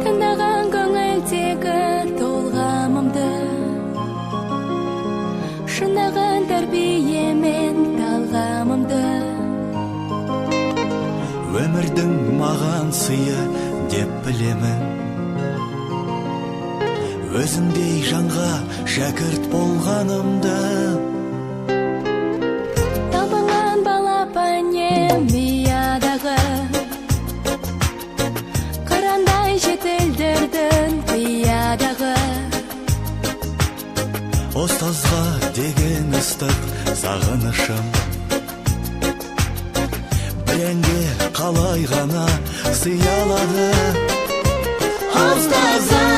Тыңдаған көңілдегі толғамымды, шынаған тәрбиемен талғамымды. Өмірдің маған сыйы деп білемін, өзіңдей жанға шәкірт болғанымды. Талпынған балапан ем ұядағы, қырандай жетілдірдің қиядағы. Ұстазға деген ыстық сағынышым бір әнге қалай ғана сыя алады? Ұстазым.